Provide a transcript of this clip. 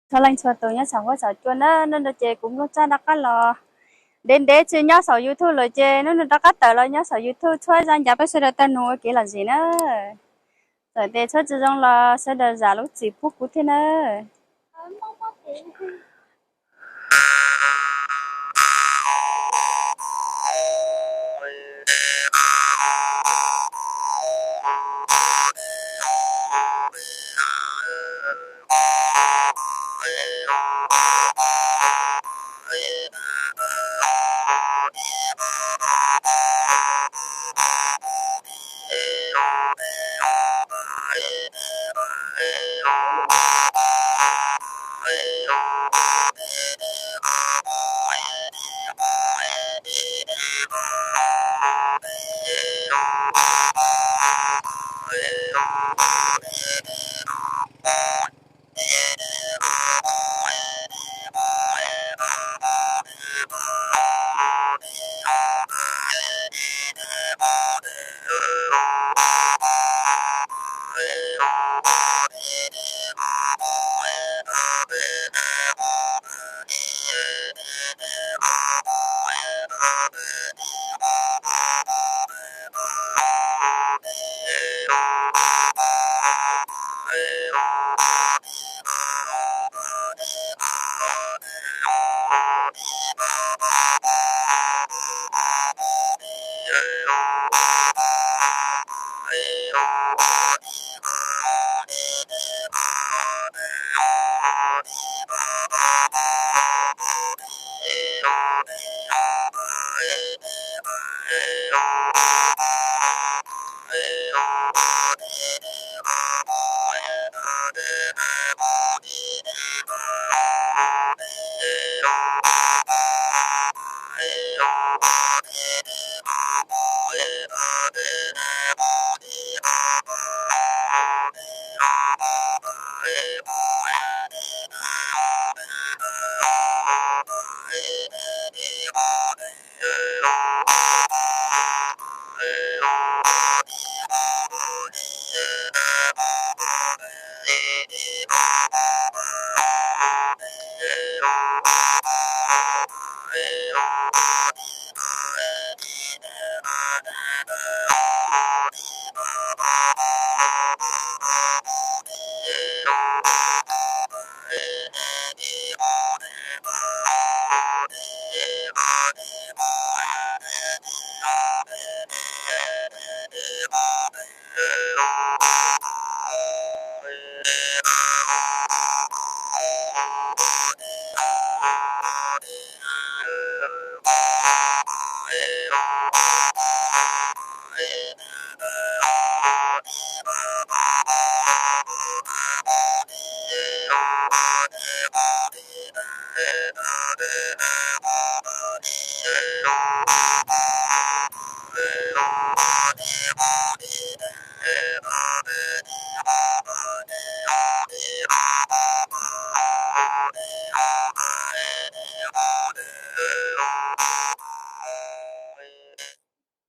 Txhua leej txhua tus nyob saum huab saum cua na, hnub no ces kuv Nplooj Txaj rov qab los ntev ntev tsis nyob saum YouTube lawm ces hnub no rov qab tawm los nyob saum YouTube tshuab zaj ncaj peb sawv daws tau nug ua kev lom zem na. Txawm tias tshuab tsis zoo los sawv daws zam lub txim pub kuv thiab na.